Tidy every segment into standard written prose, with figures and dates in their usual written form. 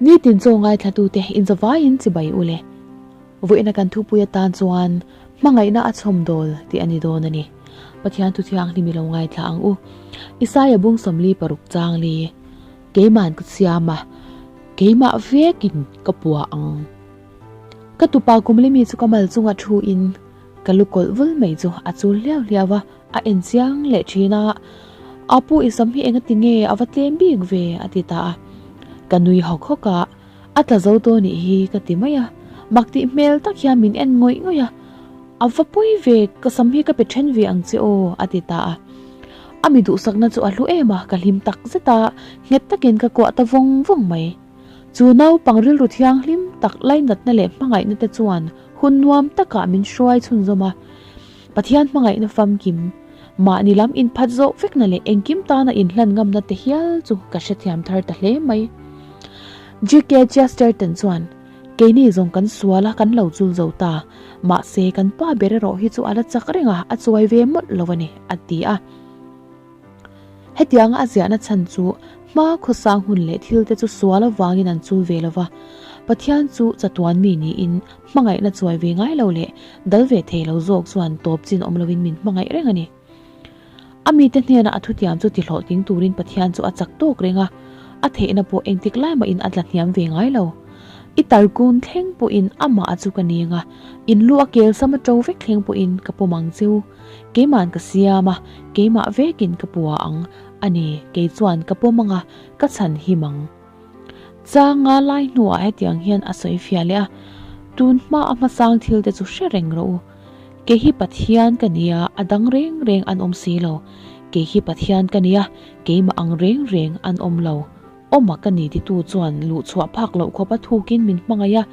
Nitin chaw ngaithlatute inzavaiin chibai u le. Vawiina kan thupui atan chuan hmangaihna a chhawmdawl tih a ni dawn a ni. Pathian thu thianghlim i lo ngaithla ang u. Isaia bung 46 chang li, Keiman ka siam a, keimah vekin ka pua ang. Ka tupa kumlimi chu ka mal chunga thu in ka lu kawlh vul mai chu a chul hliau hliau a, a en chiang leh thin a, Apu i sam hi enga tinge a va tlem bik ve a ti ta a, ka nui hawk hawk a, a tla zo dawn nih hi ka ti mai a, mak tih hmel tak hian min en ngawih ngawih a, A va pawi ve, ka sam hi ka pe then ve ang che aw a ti ta a, a mi duhsakna chu a hlu em a, ka hlim tak zet a, nghet takin ka kuah ta vawng vawng mai. Chu naupang rilru thianghlim tak lainatna leh hmangaihna te chuan hun nuam takah min hruai chhunzawm a. Pathian hmangaihna famkim, mahni lam inphat zawh vekna leh engkim tana inhlan ngamna te hial chu ka hrethiam thar ta hle mai. GK Chesterton chuan, Keini zawng kan sual a, kan lo chul zo ta. Mahse, kan pa ber erawh hi chu a la chak reng a, a chuai ve mawlh lo a ni, a ti a. Hetianga a ziahna chhan chu hma khawsang hun leh thil te chu sual avangin an chul ve lo va, Pathian chu chatuan mi niin hmangaihna chuai ve ngai lo leh dal ve thei lo zawk chuan tawp chin awm loin min hmangaih reng a ni. A mite hnenah a thutiam chu tihlawhtling turin Pathian chu a chak tawk reng a, a theihna pawh engtik lai mahin a tla hniam ve ngai lo. I tarkun thleng pawhin amah a chu ka neng a, in lu a kel sam a to vek thleng pawhin ka pawm ang cheu. Keima'n ka siam a, keimah vekin ka pua ang a ni, kei chuan ka pawm ang a, ka chhan him ang. Changa lai hnuah hetiang hian a sawi fiah leh a, Tun hma a hmasang thil te chu hre reng rawh u. Kei hi Pathian ka ni a, a dang reng reng an awm si lo. Kei hi Pathian ka ni a, keimah ang reng reng an awm lo. Awma ka ni titu chuan luhchhuah phak loh khawpa thukin min hmangaih a,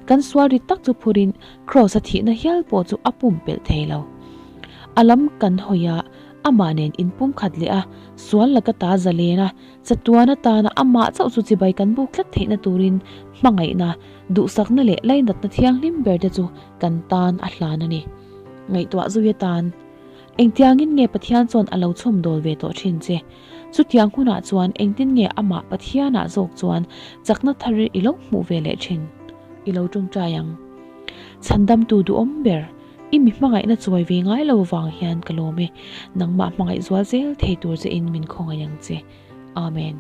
kan sual rit tak chu phurin Kraws a thihna hial pawh chu a pumpelh thei lo. A lam kan hawi a, amah nen inpumkhat leh a, sual laka ta zalen a, chatuan atana amah chauh chu chibai kan buk tlat theihna turin hmangaihna, duhsakna leh lainatna thianghlim ber te chu kan tan a hlan a ni. Ngaihtuah zui atan, Engtiangin nge Pathian chuan a lo chhawmdawl ve tawh thin che? Chutiang hunah chuan engtin nge amah Pathianah zawk chuan chakna thar i lo hmuh ve leh thin? I lo tawngtai ang. Chhandamtu duhawm ber, i mi hmangaihna chawi ve ngai lo vang hian ka lawm e. Nangmah hmangaih zual zel thei tur che in min khawngaih ang che. Amen.